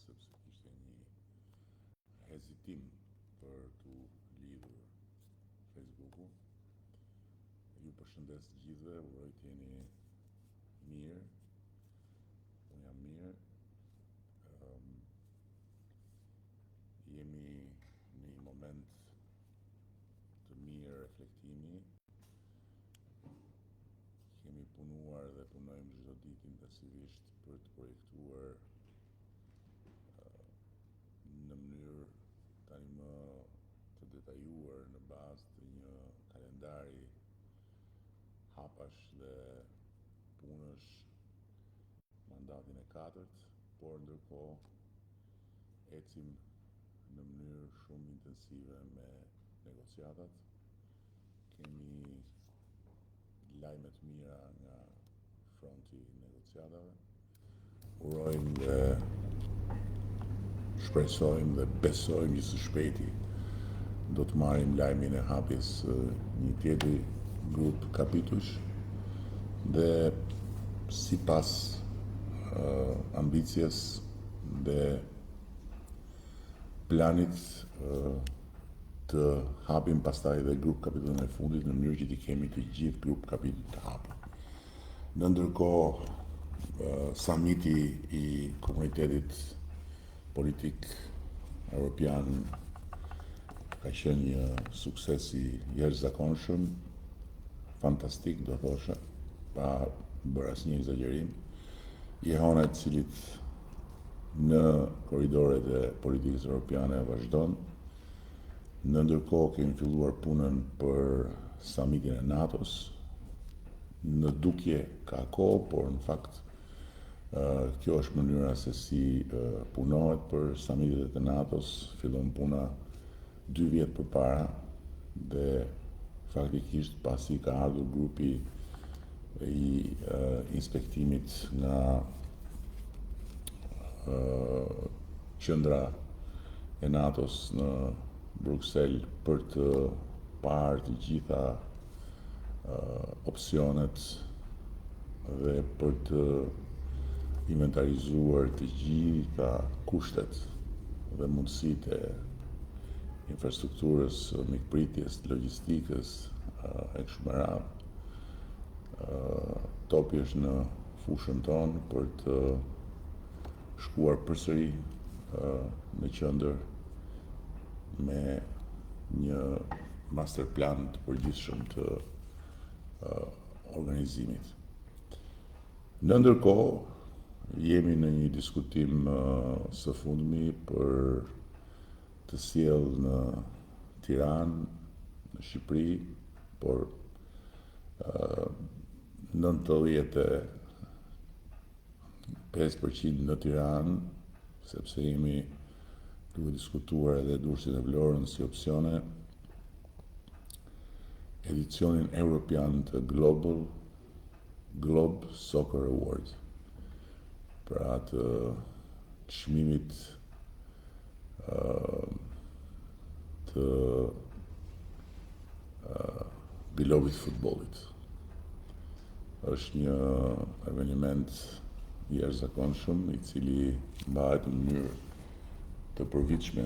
sepse kishte një hezitim për t'u lidhur Facebooku. Ju përshëndes të gjithëve, uroj të jeni mirë. Unë jam mirë. Um, jemi në një moment të mirë reflektimi. Kemi punuar dhe punojmë çdo ditë intensivisht për të projektuar në mënyrë tani më të detajuar në bazë të një kalendari hapash dhe punësh mandatin e katërt, por ndërkohë ecim në mënyrë shumë intensive me negociatat. Kemi lajme të mira nga fronti i negociatave. Urojmë dhe shpresojmë dhe besojmë që së shpejti do të marrim lajmin e hapjes së një tjetri grup kapitujsh dhe sipas uh, ambicies dhe planit uh, të hapim pastaj dhe grup kapitullin e fundit në mënyrë që t'i kemi të gjithë grup kapitujt të hapur. Në ndërkohë, samiti i komunitetit politik europian ka qenë një sukses i jashtëzakonshëm, fantastik do thosha, pa bërë asnjë ekzagjerim. Jehona e të cilit në korridoret e politikës europiane vazhdon. Në ndërkohë kemi filluar punën për samitin e NATO-s. Në dukje ka kohë, por në fakt kjo është mënyra se si punohet për samitet e NATO-s. Fillon puna 2 vjet përpara dhe faktikisht pasi ka ardhur grupi i inspektimit nga qendra e NATO-s në Bruksel për të parë të gjitha opsionet dhe për të inventarizuar të gjitha kushtet dhe mundësitë e infrastrukturës, mikpritjes, logjistikës e kështu me radhë. Topi është në fushën tonë për të shkuar përsëri në qendër me një master plan të përgjithshëm të organizimit. Në ndërkohë, jemi në një diskutim së fundmi për të sjellë në Tiranë, në Shqipëri, por 95% në Tiranë, sepse jemi duke diskutuar edhe Durrësin e Vlorën si opsione, edicionin europian të Global Globe Soccer Award, pra të çmimit të globit të futbollit. Është një eveniment i jashtëzakonshëm i cili mbahet në mënyrë të përvitshme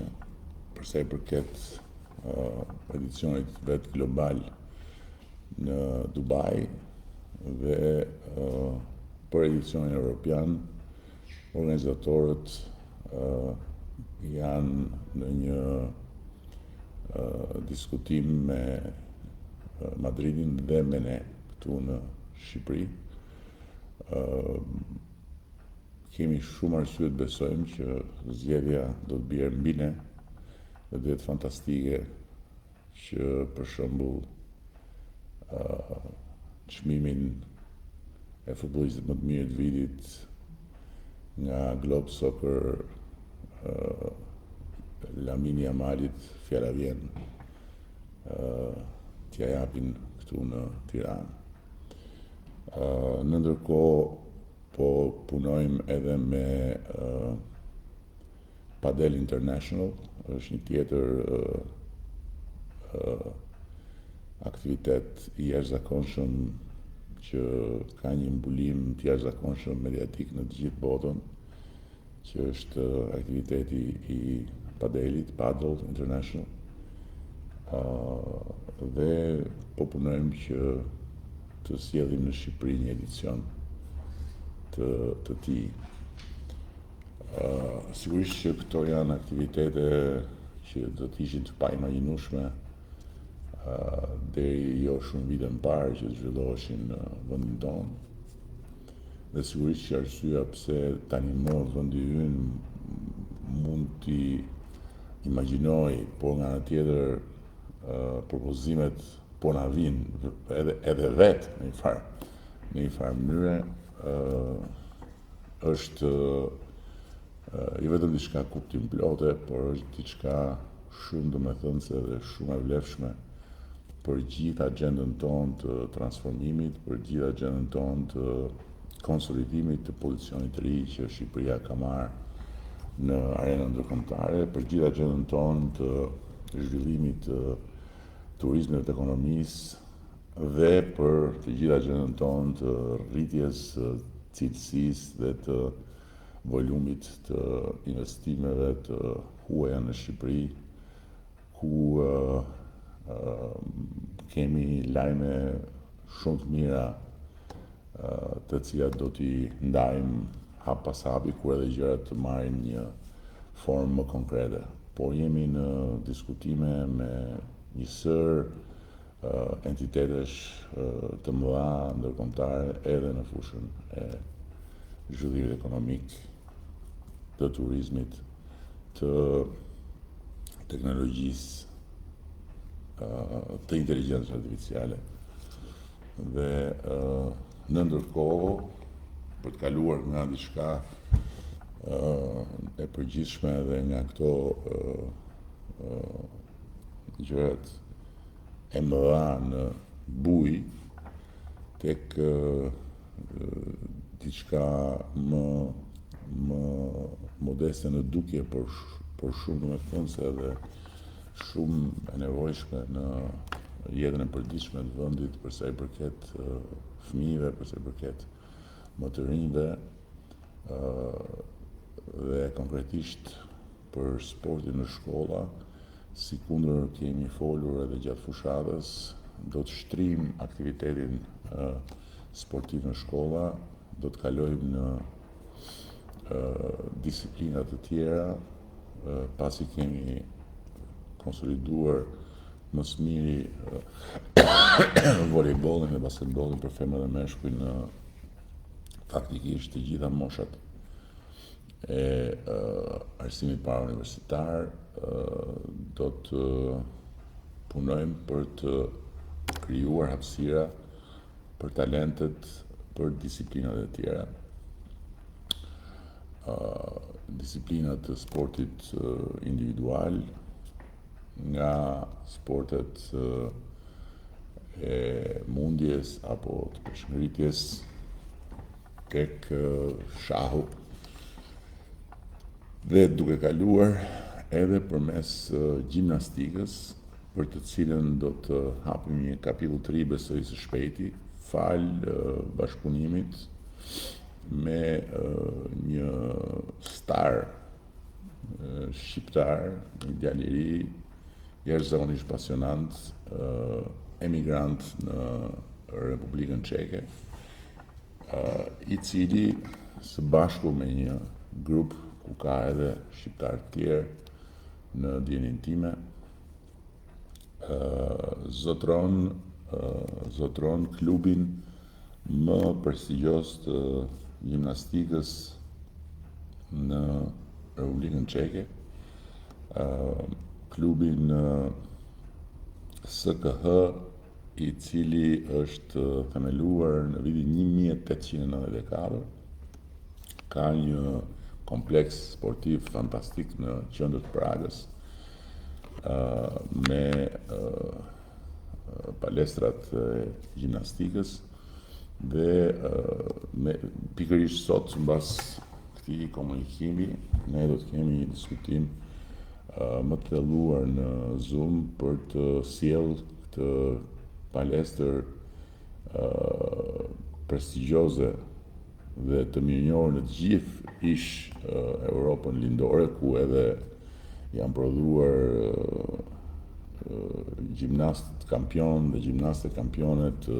për sa i përket edicionit vet global në Dubai dhe për edicionin europian organizatorët janë në një diskutim me Madridin dhe me ne këtu në Shqipëri. Kemi shumë arsye të besojmë që zgjedhja do të bjerë mbi ne dhe do jetë fantastike që për shembull çmimin e futbollistit më të mirë të vitit nga Globe Soccer Lamine Yamalit, fjala vjen, t'ja japin këtu në Tiranë. Në ndërkohë po punojmë edhe me Padel International, është një tjetër aktivitet i jashtëzakonshëm që ka një mbulim të jashtëzakonshëm mediatik në të gjithë botën. që është aktiviteti i padelit, Padel International, dhe po punojmë që të sjellim në Shqipëri një edicion të, të tij. Sigurisht që këto janë aktivitete që do të ishin të paimagjinueshme deri jo shumë vite më parë që të zhvilloheshin në vendin tonë. Dhe sigurisht që arsyeja pse tani më vendi ynë mund t'i imagjinojë, por nga ana tjetër propozimet po na vijnë edhe edhe vetë në një farë në një farë mënyre është jo vetëm diçka kuptimplote, por është diçka shumë domethënëse dhe shumë e vlefshme për gjithë agjendën tonë të transformimit, për gjithë agjendën tonë të konsolidimit të pozicionit të ri që Shqipëria ka marrë në arenën ndërkombëtare, për gjithë agjendën tonë të zhvillimit të turizmit dhe të ekonomisë dhe për të gjithë agjendën tonë të rritjes së cilësisë dhe të volumit të investimeve të huaja në Shqipëri, ku kemi lajme shumë të mira të cilat do t'i ndajmë hap pas hapi kur edhe gjërat të marrin një formë më konkrete. Por jemi në diskutime me një sërë entitetesh të mëdha ndërkombëtare edhe në fushën e zhvillimit ekonomik, të turizmit, të teknologjisë, të inteligjencës artificiale. Dhe në ndërkohë, për të kaluar nga diçka e përgjithshme dhe nga këto gjërat e mëdha në bujë tek diçka më më modeste në dukje, por por shumë domethënëse edhe shumë e nevojshme në jetën e përditshme të vendit për sa i përket fëmijëve, për sa i përket më të rinjve, dhe konkretisht për sportin në shkolla, sikundër kemi folur edhe gjatë fushatës, do të shtrijmë aktivitetin sportiv në shkolla, do të kalojmë në disiplina të tjera, pasi kemi konsoliduar më së miri volejbollin dhe basketbollin për femra dhe meshkuj në faktikisht të gjitha moshat e arsimit parauniversitar, do të punojmë për të krijuar hapësira për talentet, për disiplinat e tjera. Disiplina të sportit individual, nga sportet e mundjes apo të peshëngritjes tek shahu dhe duke kaluar edhe përmes gjimnastikës, për të cilën do të hapim një kapitull të ri besoj së shpejti, falë bashkëpunimit me një star shqiptar, një djalë i ri, jashtëzakonisht pasionant, emigrant në Republikën Çeke, i cili së bashku me një grup ku ka edhe shqiptarë të tjerë në dijeninë time, zotëron zotëron klubin më prestigjioz të gjimnastikës në Republikën Çeke, klubin SKH i cili është themeluar në vitin 1894, ka një kompleks sportiv fantastik në qendër të Pragës, me palestrat e gjimnastikës dhe me pikërisht sot mbas këtij komunikimi ne do të kemi një diskutim më të thelluar në Zoom për të sjellë këtë palestër prestigjioze. dhe të mirënjohur në të gjithë ish Europën Lindore, ku edhe janë prodhuar gjimnastë kampion dhe gjimnaste kampione të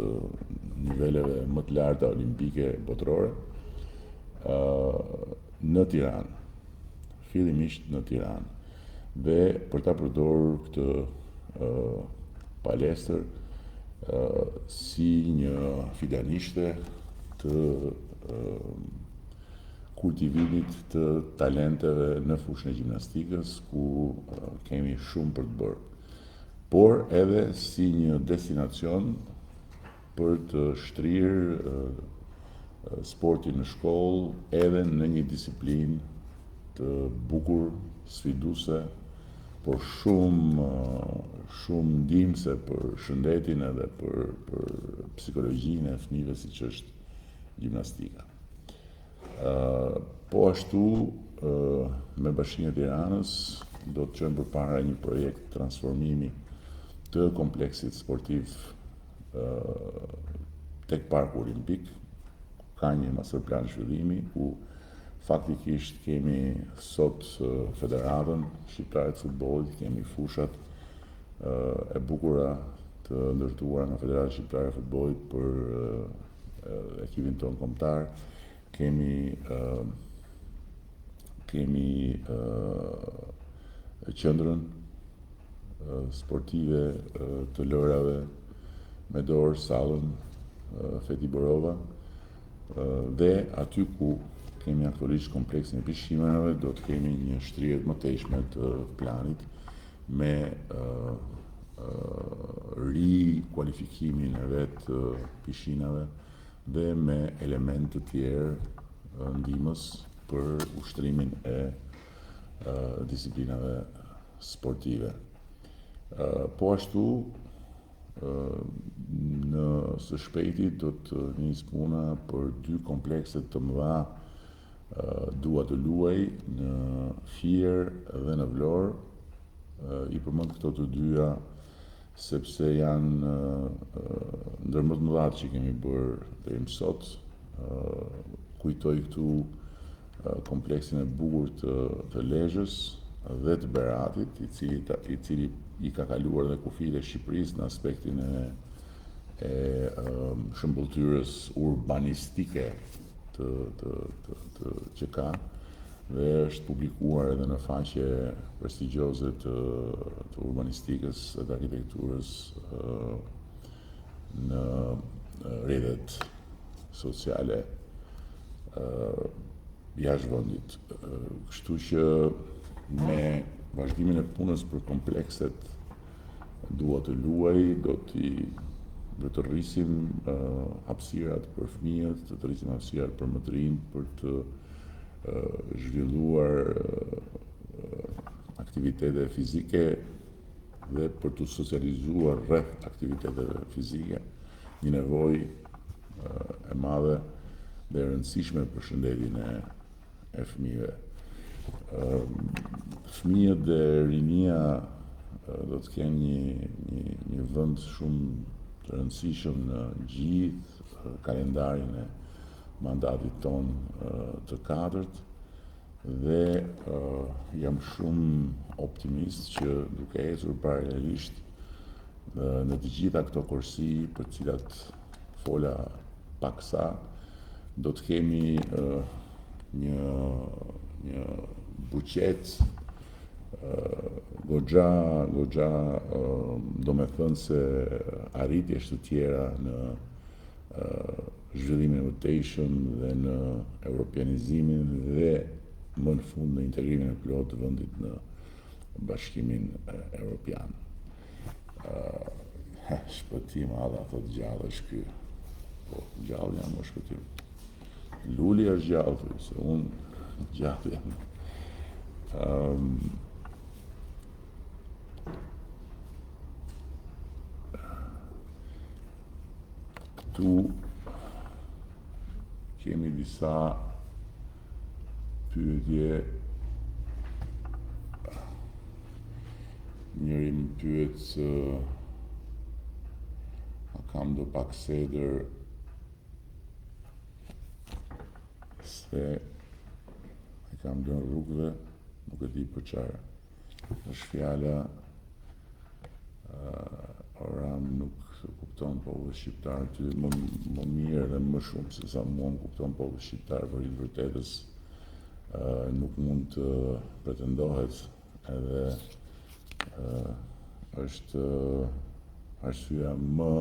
niveleve më të larta olimpike botërore në Tiranë. Fillimisht në Tiranë. Dhe për ta përdorur këtë palestër si një fidanishte të kultivimit të talenteve në fushën e gjimnastikës, ku kemi shumë për të bërë. Por edhe si një destinacion për të shtrirë sportin në shkollë edhe në një disiplinë të bukur, sfiduese, por shumë shumë ndihmëse për shëndetin edhe për për psikologjinë e fëmijëve siç është gjimnastika. Po ashtu me Bashkinë e Tiranës do të çojmë përpara një projekt transformimi të kompleksit sportiv tek Parku Olimpik, ka një master plan zhvillimi ku faktikisht kemi sot Federatën Shqiptare të Futbollit, kemi fushat e bukura të ndërtuara nga Federata Shqiptare e Futbollit për ekipin tonë kombëtar, kemi kemi qendrën sportive të lojrave me dorë, sallën Feti Borova dhe aty ku kemi aktualisht kompleksin e pishinave do të kemi një shtrirje të mëtejshme të planit me rikualifikimin e vetë pishinave dhe me elementë të tjerë ndihmës për ushtrimin e disiplinave sportive. Po ashtu, në së shpejti do të nisë puna për dy komplekse të mëdha Dua të luaj në Fier dhe në Vlorë. I përmend këto të dyja sepse janë ndër më të mëdhatë që kemi bërë deri më sot. Kujtoj këtu kompleksin e bukur të, të Lezhës dhe të Beratit, i cili, i cili i ka kaluar dhe kufijtë e Shqipërisë në aspektin e, e shëmbëlltyrës urbanistike të, të, të, të, që ka dhe është publikuar edhe në faqe prestigjioze të, të urbanistikës dhe të arkitekturës në rrjetet sociale jashtë vendit. Kështu që me vazhdimin e punës për komplekset Dua të luaj, do t'i do të rrisim hapësirat për fëmijët, do të rrisim hapësirat për më të rinjtë, për të zhvilluar aktivitete fizike dhe për t'u socializuar rreth aktiviteteve fizike, një nevojë e madhe dhe e rëndësishme për shëndetin e e fëmijëve. Fëmijët dhe rinia do të kenë një, një, një vend shumë të rëndësishëm në gjithë kalendarin e mandatit tonë të katërt dhe jam shumë optimist që duke ecur paralelisht në të gjitha këto korsi për të cilat fola paksa, do të kemi një një buqetë goxha goxha domethënëse arritjesh të tjera në zhvillimin e mëtejshëm dhe në europianizimin dhe më në fund në integrimin e plotë të vendit në Bashkimin Europian. Shpëtim, Alla, thotë gjallë është ky. Po, gjallë jam, o Shpëtim. Luli është gjallë, thuj, se unë gjallë jam. Um, këtu kemi disa pyetje Njëri më pyet se a kam ndopak sedër. Se e kam lënë rrugëve, nuk e di për çfarë. Është fjala uh, Oram nuk të kupton populli shqiptar ty më, më mirë dhe më shumë se sa mua më kupton populli shqiptar për të vërtetës uh, nuk mund të pretendohet edhe uh, është arsyeja më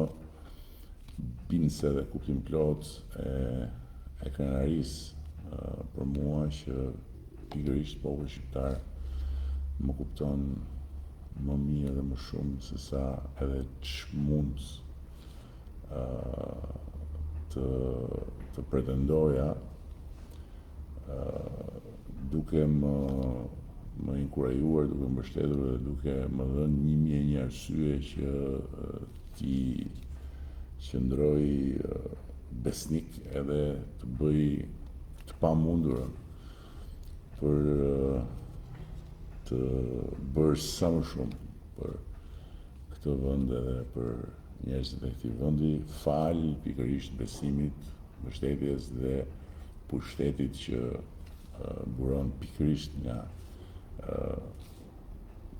bindëse dhe kuptimplotë e, e krenarisë për mua që pikërisht populli shqiptar më kupton më mirë dhe më shumë se sa edhe ç'mund të, të pretendoja duke më më inkurajuar, duke mbështetur dhe duke më dhënë 1001 arsye që t'i qëndroj besnik edhe të bëj të pamundurën për të bërë sa më shumë për këtë vend edhe për njerëzit e këtij vendi, falë pikërisht besimit, mbështetjes dhe pushtetit që buron pikërisht nga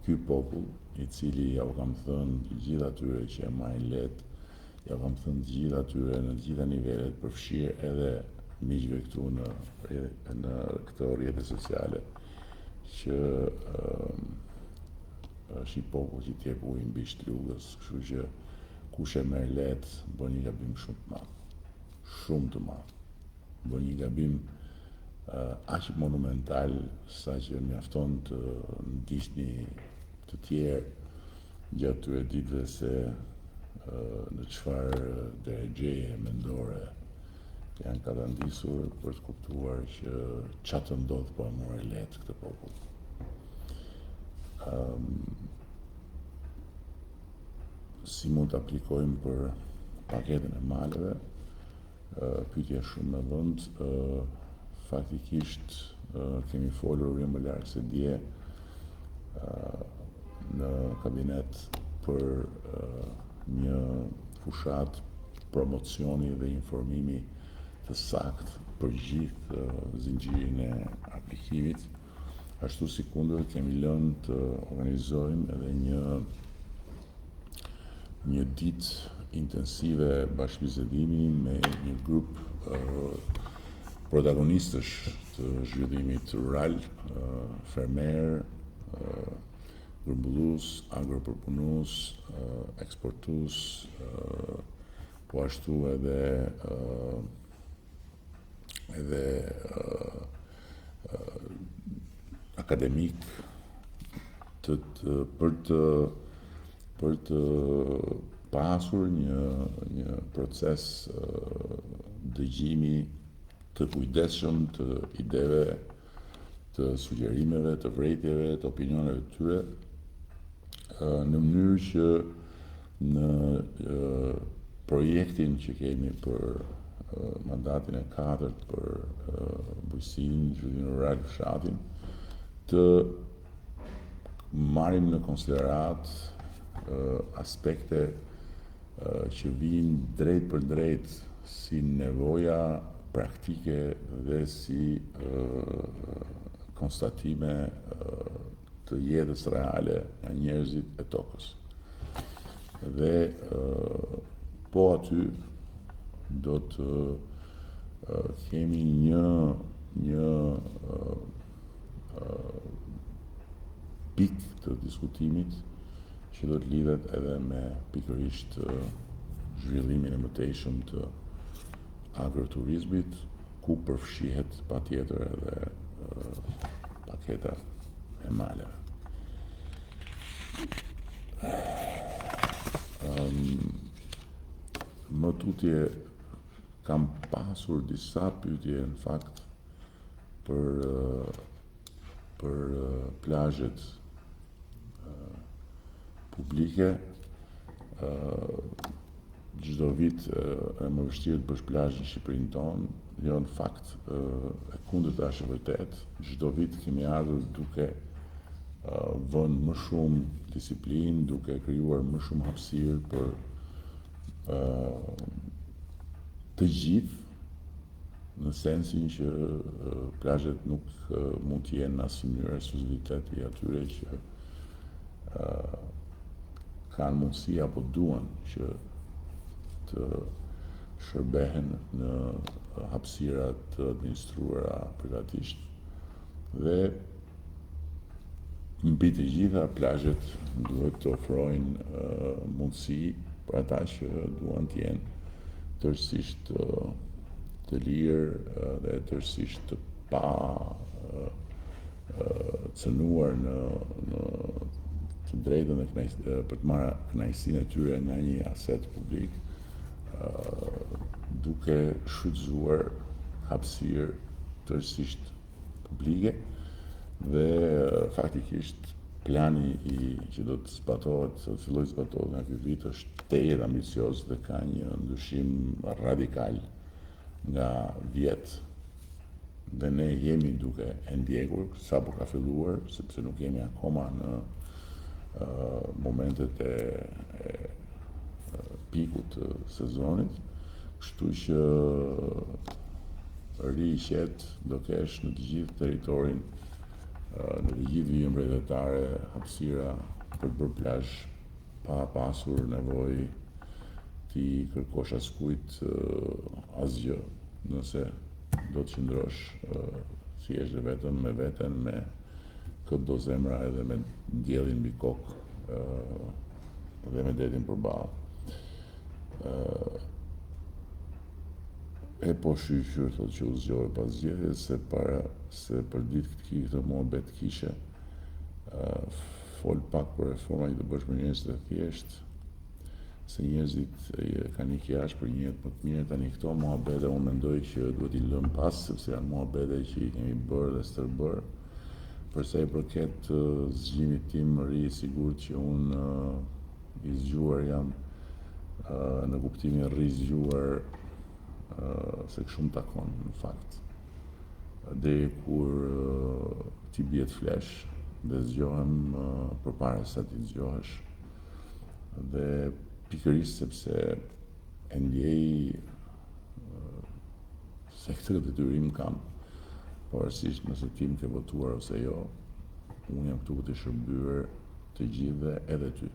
ky popull, i cili ja u kam thënë të gjithë atyre që e marrin lehtë, ja u kam thënë të gjithë atyre në të gjitha nivelet, përfshirë edhe miqve këtu në në këto rrjete sociale, që është një popull që të jep ujë në bisht lugës, kështu që kush e merr lehtë bën një gabim shumë të madh. Shumë të madh. Bën një gabim aq monumental sa që mjafton të ndiqni të tjerë gjatë këtyre ditëve se në çfarë derexheje mendore janë katandisur për të kuptuar që ça të ndodh po e more lehtë këtë popull. Um, si mund të aplikojmë për paketën e maleve, Pyetje shumë me vend. Faktikisht kemi folur jo më larg se dje në kabinet për një fushatë promocioni dhe informimi të saktë për gjithë zinxhirin e aplikimit. Ashtu sikundër kemi lënë të organizojmë edhe një një ditë intensive bashkëbisedimi me një grup protagonistësh të zhvillimit rural, fermerë, grumbullues, agropërpunues, eksportues, po ashtu edhe edhe akademikë të, të për të për të pasur një një proces dëgjimi të kujdesshëm të ideve, të sugjerimeve, të vërejtjeve, të opinioneve të tyre, në mënyrë që në projektin që kemi për mandatin e katërt për bujqësinë, zhvillimin rural, fshatin, të marrim në konsideratë aspekte që vijnë drejtpërdrejt si nevoja praktike dhe si konstatime të jetës reale nga njerëzit e tokës. Dhe po aty do të kemi një një pikë të diskutimit që do të lidhet edhe me pikërisht zhvillimin e mëtejshëm të agroturizmit, ku përfshihet patjetër edhe paketa e maleve. Um, më tutje kam pasur disa pyetje në fakt për për plazhet publike çdo vit e më vështirë të bësh plazh në Shqipërinë tonë, jo në fakt e kundërta është e vërtetë, çdo vit kemi ardhur duke vënë më shumë disiplinë, duke krijuar më shumë hapësirë për të gjithë. Në sensin që plazhet nuk mund të jenë në asnjë mënyrë ekskluzivitet i atyre që kanë mundësi apo duan që të shërbehen në hapësira të administruara privatisht dhe mbi të gjitha plazhet duhet të ofrojnë mundësi për ata që duan të jenë tërësisht të lirë dhe tërësisht të pa cënuar në në të drejtën dhe për të marrë kënaqësinë e tyre nga një aset publik, duke shfrytëzuar hapësirë tërësisht publike dhe faktikisht plani i që do të zbatohet, do të fillojë të zbatohet nga ky vit është tejet ambicioz dhe ka një ndryshim radikal nga vjet dhe ne jemi duke e ndjekur sapo ka filluar, sepse nuk jemi akoma në uh, momentet e, e pikut të sezonit, kështu që rri i qetë do kesh në të gjithë territorin, në të gjithë vijën bregdetare hapësira për të bërë plazh pa pasur nevojë t'i kërkosh askujt asgjë, nëse do të qëndrosh thjesht dhe vetëm me veten, me kë do zemra edhe me diellin mbi kokë dhe me detin përballë. E po shyqyr thotë që u zgjove pas zgjedhjes se para se për ditë këtë ki këtë muhabet kishe fol pak për reforma që të bësh për njerëzit e thjeshtë se njerëzit kanë ikë jashtë për një jetë më të mirë tani këto muhabete unë mendoj që duhet t'i lëmë pas sepse janë muhabete që i kemi bërë dhe stërbërë për sa i përket zgjimit tim rri i sigurt që unë I zgjuar jam në kuptimin rri zgjuar se kështu më takon në fakt. Deri kur ti bie të flesh dhe zgjohem përpara se ti të zgjohesh. Dhe pikërisht sepse e ndjej se këtë detyrim kam, pavarësisht nëse ti më ke votuar ose jo, unë jam këtu për të shërbyer të gjithëve edhe ty.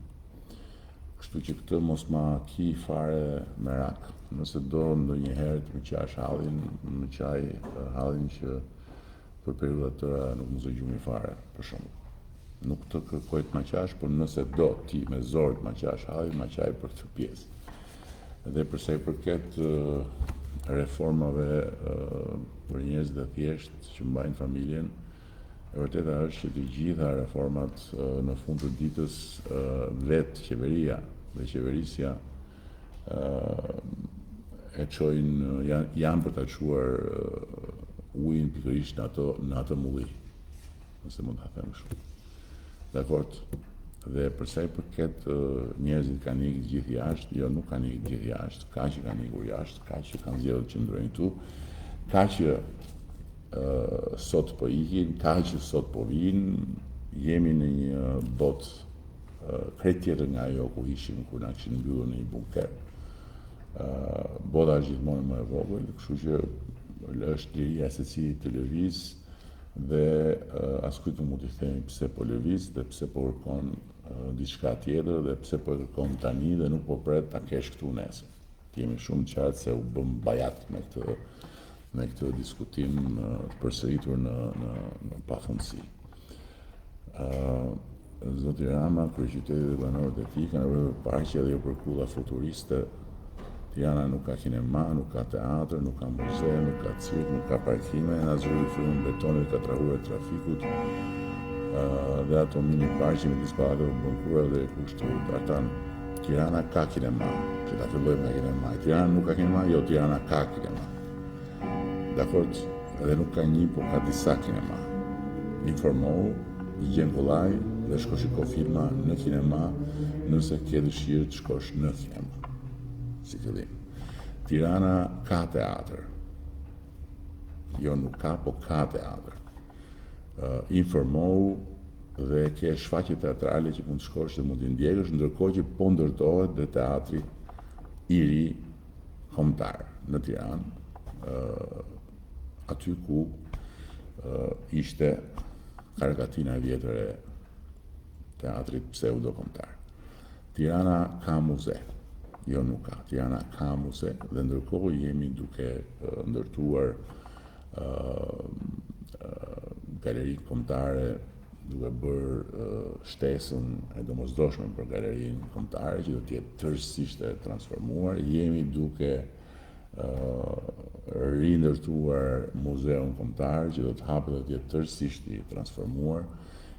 Kështu që këtë mos ma ki fare merak. Nëse do ndonjëherë të më qash hallin, më qaj hallin që për periudha të tëra nuk më zë gjumi fare, për shembull. Nuk të kërkoj të ma qash, por nëse do ti me zor të ma qash hallin, ma qaj për këtë pjesë. Dhe për sa i përket reformave për njerëzit e thjeshtë që mbajnë familjen, E vërteta është që të gjitha reformat në fund të ditës vetë qeveria dhe qeverisja e çojnë janë, janë për ta çuar ujin pikërisht në ato në atë mulli, nëse mund ta them kështu. Dakord. Dhe për sa i përket njerëzit kanë ikë gjithë jashtë, jo nuk kanë ikë gjithë jashtë, ka që kanë ikur jashtë, ka që kanë zgjedhur të qëndrojnë këtu, ka që sot po ikin, ka që sot po vijnë, jemi në një botë krejt tjetër nga ajo ku ishim kur na kishin mbyllur në një bunker. Bota është gjithmonë më e vogël, kështu që është liria e secilit të lëvizë dhe askujt nuk mund t'i themi pse po lëviz dhe pse po kërkon diçka tjetër dhe pse po e kërkon tani dhe nuk po pret ta kesh këtu nesër. Të jemi shumë të qartë se u bëmë bajat me këtë me këtë diskutim të përsëritur në në në pafundësi. Ë Zoti Rama, kryeqyteti dhe banorët e tij kanë nevojë për parqe dhe jo për kulla futuriste. Tirana nuk ka kinema, nuk ka teatër, nuk ka muze, nuk ka cirk, nuk ka parkime, na zuri frymën betoni dhe katrahura e trafikut. Dhe ato mini parqe midis pallateve u bënë kura dhe kështu Artan Tirana ka kinema, që ta fillojmë nga kinema. Tirana nuk ka kinema, jo, Tirana ka kinema. Dakord, edhe nuk ka një, po ka disa kinema. Informohu, i gjen kollaj dhe shko shiko filma në kinema nëse ke dëshirë të shkosh në kinema. Si fillim. Tirana ka teatër. Jo nuk ka, po ka teatër. Uh, informohu dhe ke shfaqje teatrale që mund të shkosh dhe mund t'i ndjekësh, ndërkohë që po ndërtohet dhe teatri i ri kombëtar në Tiranë. aty ku ishte karakatina e vjetër e teatrit pseudo kombëtar. Tirana ka muze, jo nuk ka. Tirana ka muze dhe ndërkohë jemi duke ndërtuar galerinë kombëtare duke bërë shtesën e domosdoshme për galerinë kombëtare që do të jetë tërësisht e transformuar. Jemi duke rindërtuar muzeun kombëtar që do të hapet dhe të jetë tërësisht i transformuar.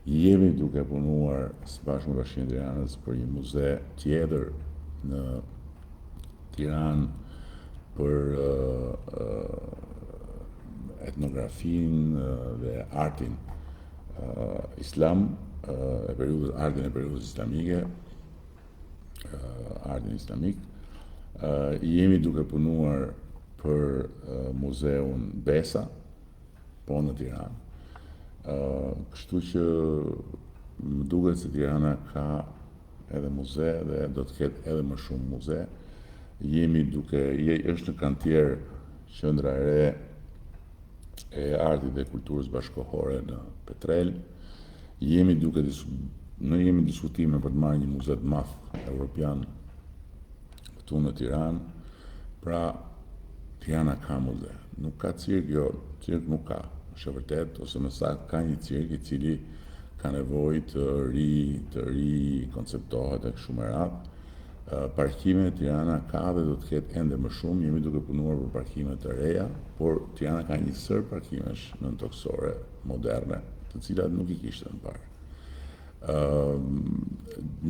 Jemi duke punuar së bashku me Bashkinë e Tiranës për një muze tjetër në Tiranë për etnografinë dhe artin islam, e periudhës artin e periudhës islamike, artin islamik. Jemi duke punuar për muzeun Besa, po në Tiranë. Kështu që më duket se Tirana ka edhe muze dhe do të ketë edhe më shumë muze. Jemi duke, je, është në kantier qendra e re e artit dhe kulturës bashkëkohore në Petrel. Jemi duke ne jemi në diskutime për të marrë një muze të madh europian këtu në Tiranë. Pra, Tirana ka muze. Nuk ka cirk, jo, cirk nuk ka. Është e vërtetë, ose më saktë ka një cirk i cili ka nevojë të ri, të rikonceptohet e kështu me radhë. Parkime Tirana ka dhe do të ketë ende më shumë, jemi duke punuar për parkime të reja, por Tirana ka një sërë parkimesh nëntokësore moderne, të cilat nuk i kishte më parë.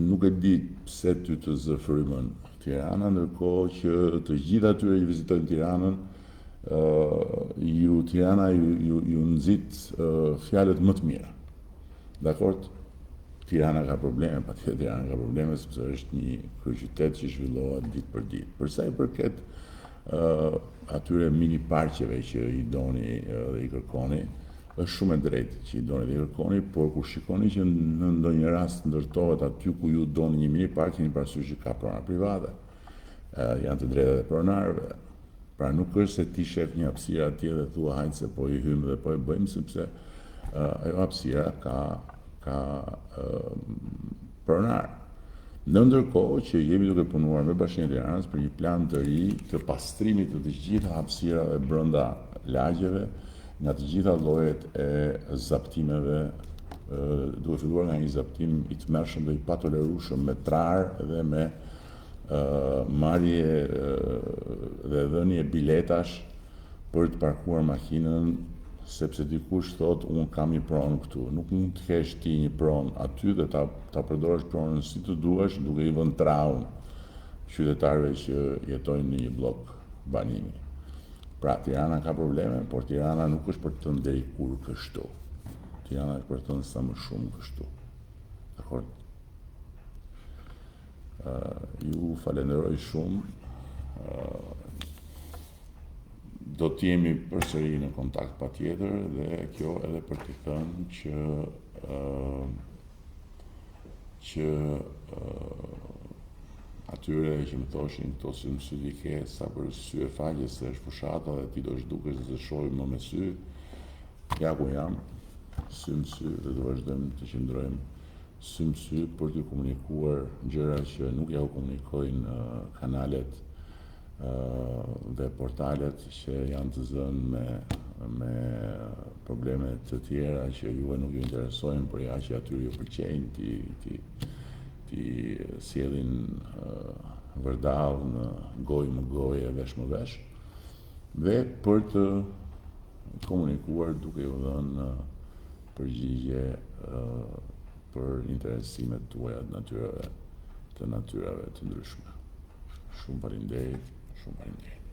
Nuk e di pse ty të zë frymën Tirana, ndërkohë që të gjithë atyre që vizitojnë Tiranën, ju Tirana ju, ju, ju nxit fjalët më të mira. Dakord? Tirana ka probleme, patjetër Tirana ka probleme sepse është një kryeqytet që zhvillohet ditë për ditë. Për sa i përket uh, atyre mini parqeve që i doni dhe i kërkoni, është shumë e drejtë që i doni dhe i kërkoni, por kur shikoni që në ndonjë rast ndërtohet aty ku ju doni një mini park, keni parasysh që ka prona private. Uh, janë të drejtat e pronarëve. Pra nuk është se ti shef një hapësirë atje dhe thua hajde se po i hymë dhe po e bëjmë sepse uh, ajo hapësira ka ka uh, pronar. Në ndërkohë që jemi duke punuar me Bashkinë e Tiranës për një plan të ri të pastrimit të të gjitha hapësirave brenda lagjeve, nga të gjitha llojet e zaptimeve, duke filluar nga një zaptim i tmerrshëm dhe i patolerueshëm me trarë dhe me marrje dhe dhënie biletash për të parkuar makinën sepse dikush thotë unë kam një pronë këtu. Nuk mund të kesh ti një pronë aty dhe ta ta përdorësh pronën si të duash duke i vënë traun qytetarëve që jetojnë në një bllok banimi. Pra Tirana ka probleme, por Tirana nuk është për të thënë deri kur kështu. Tirana është për të thënë sa më shumë kështu. Dakord? Ju falenderoj shumë. Do të jemi përsëri në kontakt patjetër dhe kjo edhe për të thënë që që atyre që më thoshin këto sy më sy i ke sa për sy e faqe se është fushata dhe ti do zhdukesh dhe s'të shohim më me sy ja ku jam sy më sy dhe do vazhdojmë të qëndrojmë sy më sy për t'ju komunikuar gjëra që nuk jua komunikojnë kanalet dhe portalet që janë të zënë me me probleme të tjera që juve nuk ju interesojnë, por ja që atyre ju pëlqejnë t'i t'i t'i sjellin vërdallë në gojë më gojë e vesh më vesh dhe për të komunikuar duke ju dhënë përgjigje për interesimet tuaja të natyrave të natyrave të ndryshme. Shumë faleminderit, shumë faleminderit.